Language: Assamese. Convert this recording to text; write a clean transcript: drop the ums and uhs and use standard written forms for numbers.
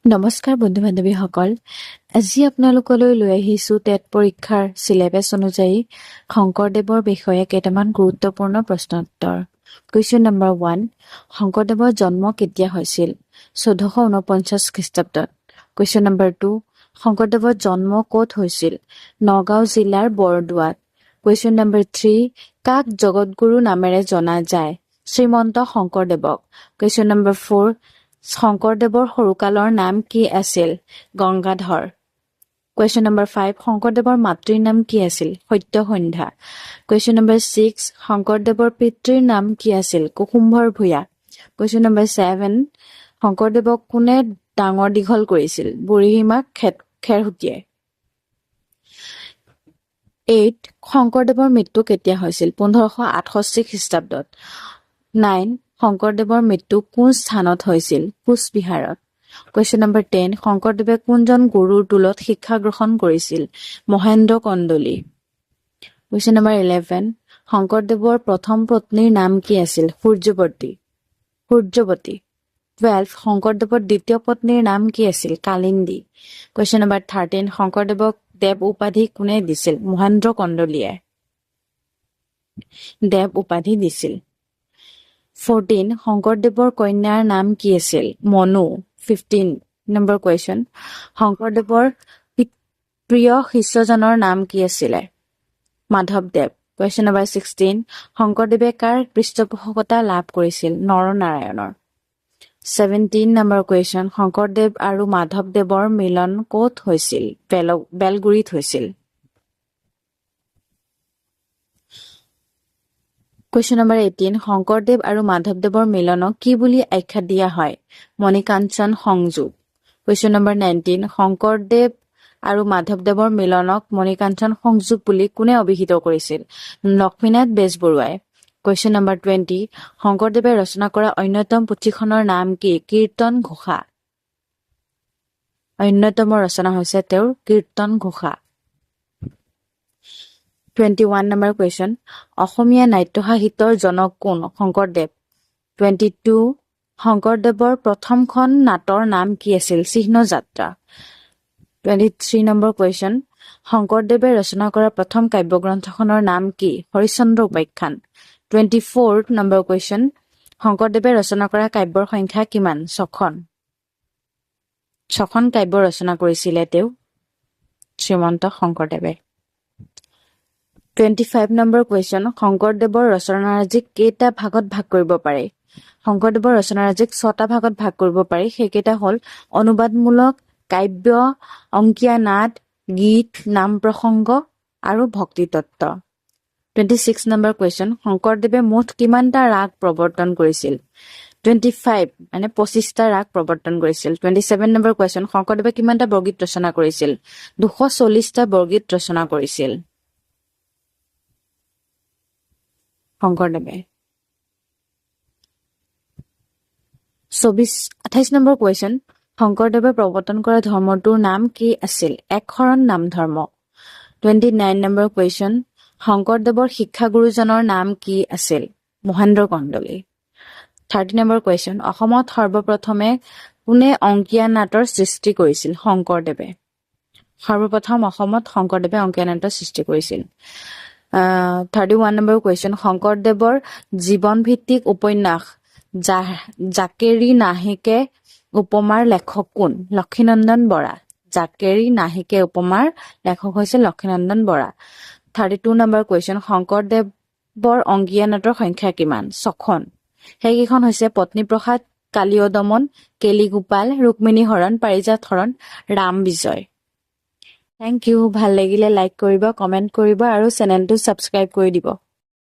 নমস্কাৰ বন্ধু বান্ধৱীসকল, আজি আপোনালোকলৈ লৈ আহিছোঁ টেট পৰীক্ষাৰ চিলেবাছ অনুযায়ী শংকৰদেৱৰ বিষয়ে কেইটামান গুৰুত্বপূৰ্ণ প্ৰশ্নোত্তৰ। কুৱেশ্যন নম্বৰ 1, শংকৰদেৱৰ জন্ম কেতিয়া হৈছিল? 1449 খ্ৰীষ্টাব্দত। কুৱেশ্যন নম্বৰ 2, শংকৰদেৱৰ জন্ম ক'ত হৈছিল? নগাঁও জিলাৰ বৰদোৱাত। কুৱেশ্যন নম্বৰ 3, কাক জগতগুৰু নামেৰে জনা যায়? শ্ৰীমন্ত শংকৰদেৱক। কুৱেশ্যন নম্বৰ 4, শংকৰদেৱৰ সৰুকালৰ নাম কি আছিল? গংগাধৰ। কুৱেশ্যন নম্বৰ 5, শংকৰদেৱৰ মাতৃৰ নাম কি আছিল? সত্যসন্ধ্যা। কুৱেশ্যন নম্বৰ 6, শংকৰদেৱৰ পিতৃৰ নাম কি আছিল? কুসুম্বৰ ভূঞা। কুৱেশ্যন নম্বৰ 7, শংকৰদেৱক কোনে ডাঙৰ দীঘল কৰিছিল? বুঢ়ীমাক খেৰসূতীয়ে। 8, শংকৰদেৱৰ মৃত্যু কেতিয়া হৈছিল? 1568 খ্ৰীষ্টাব্দত। 9, শংকৰদেৱৰ মৃত্যু কোন স্থানত হৈছিল? কোচবিহাৰত। কুৱেশ্যন নম্বৰ 10, শংকৰদেৱে কোনজন গুৰুৰ টোলত শিক্ষা গ্ৰহণ কৰিছিল? মহেন্দ্ৰ কন্দলী। কুৱেশ্যন নম্বৰ 11, শংকৰদেৱৰ প্ৰথম পত্নীৰ নাম কি আছিল? সূৰ্যৱতী। সূৰ্যৱতী। 12, শংকৰদেৱৰ দ্বিতীয় পত্নীৰ নাম কি আছিল? কালিন্দী। কুৱেশ্যন নম্বৰ 13, শংকৰদেৱক দেৱ উপাধি কোনে দিছিল? মহেন্দ্ৰ কন্দলীয়ে দেৱ উপাধি দিছিল। 14, শংকৰদেৱৰ কন্যাৰ নাম কি আছিল? মনু। 15 নম্বৰ কুৱেশ্যন, শংকৰদেৱৰ প্ৰিয় শিষ্যজনৰ নাম কি আছিলে? মাধৱদেৱ। কুৱেশ্যন নম্বৰ 16, শংকৰদেৱে কাৰ পৃষ্ঠপোষকতা লাভ কৰিছিল? নৰনাৰায়ণৰ। 17 নম্বৰ কুৱেশ্যন, শংকৰদেৱ আৰু মাধৱদেৱৰ মিলন ক'ত হৈছিল? বেলগুৰিত হৈছিল। কুৱেশ্যন নম্বৰ 18, শংকৰদেৱ আৰু মাধৱদেৱৰ মিলনক কি বুলি আখ্যা দিয়া হয়? মণিকাঞ্চন সংযোগ। কুৱেশ্যন নম্বৰ 19, শংকৰদেৱ আৰু মাধৱদেৱৰ মিলনক মণিকাঞ্চন সংযোগ বুলি কোনে অভিহিত কৰিছিল? লক্ষ্মীনাথ বেজবৰুৱাই। কুৱেশ্যন নম্বৰ 20, শংকৰদেৱে ৰচনা কৰা অন্যতম পুথিখনৰ নাম কি? কীৰ্তন ঘোষা। অন্যতম ৰচনা হৈছে তেওঁৰ কীৰ্তন ঘোষা। 21 নম্বৰ কুৱেশ্যন, অসমীয়া নাট্য সাহিত্যৰ জনক কোন? শংকৰদেৱ। 22, শংকৰদেৱৰ প্ৰথমখন নাটৰ নাম কি আছিল? চিহ্নযাত্ৰা। 23 নম্বৰ কুৱেশ্যন, শংকৰদেৱে ৰচনা কৰা প্ৰথম কাব্যগ্ৰন্থখনৰ নাম কি? হৰিশ্চন্দ্ৰ উপাখ্যান। 24 নম্বৰ কুৱেশ্যন, শংকৰদেৱে ৰচনা কৰা কাব্যৰ সংখ্যা কিমান? ছখন। ছখন কাব্য ৰচনা কৰিছিলে তেওঁ, শ্ৰীমন্ত শংকৰদেৱে। 25 নম্বৰ কুৱেশ্যন, শংকৰদেৱৰ ৰচনাৰাজিক কেইটা ভাগত ভাগ কৰিব পাৰি? শংকৰদেৱৰ ৰচনাৰাজিক ছটা ভাগত ভাগ কৰিব পাৰি। সেইকেইটা হ'ল অনুবাদমূলক কাব্য, অংকীয়া নাট, গীত, নাম প্ৰসংগ আৰু ভক্তিতত্ত্ব। 26 নম্বৰ কুৱেশ্যন, শংকৰদেৱে মুঠ কিমানটা ৰাগ প্ৰৱৰ্তন কৰিছিল? 25, মানে 25টা ৰাগ প্ৰৱৰ্তন কৰিছিল। 27 নম্বৰ কুৱেশ্যন, শংকৰদেৱে কিমানটা বৰগীত ৰচনা কৰিছিল? 240টা বৰগীত ৰচনা কৰিছিল শংকৰদেৱে। 28 নম্বৰ কুৱেশ্যন, শংকৰদেৱে প্ৰৱৰ্তন কৰা ধৰ্মটোৰ নাম কি আছিল? একশৰণ নাম ধৰ্ম। 29 নম্বৰ কুৱেশ্যন, শংকৰদেৱৰ শিক্ষাগুৰুজনৰ নাম কি আছিল? মহেন্দ্ৰ কন্দলী। 30 নম্বৰ কুৱেশ্যন, অসমত সৰ্বপ্ৰথমে কোনে অংকীয়া নাটৰ সৃষ্টি কৰিছিল? শংকৰদেৱে। সৰ্বপ্ৰথম অসমত শংকৰদেৱে অংকীয়া নাটৰ সৃষ্টি কৰিছিল। 31 নম্বৰ কুৱেশ্যন, শংকৰদেৱৰ জীৱনভিত্তিক উপন্যাস জাকেৰী নাহিকে উপমাৰ লেখক কোন? লক্ষীনন্দন বৰা। জাকেৰী নাহিকে উপমাৰ লেখক হৈছে লক্ষীনন্দন বৰা। 32 নম্বৰ কুৱেশ্যন, শংকৰদেৱৰ অংকীয়া নাটৰ সংখ্যা কিমান? ছখন। সেইকেইখন হৈছে পত্নীপ্ৰসাদ, কালীয় দমন, কেলিগোপাল, ৰুক্মিণী হৰণ, পাৰিজাত হৰণ, ৰাম বিজয়। Thank U. ভাল লাগিলে লাইক কৰিব, কমেণ্ট কৰিব আৰু চেনেলটো ছাবস্ক্ৰাইব কৰি দিব।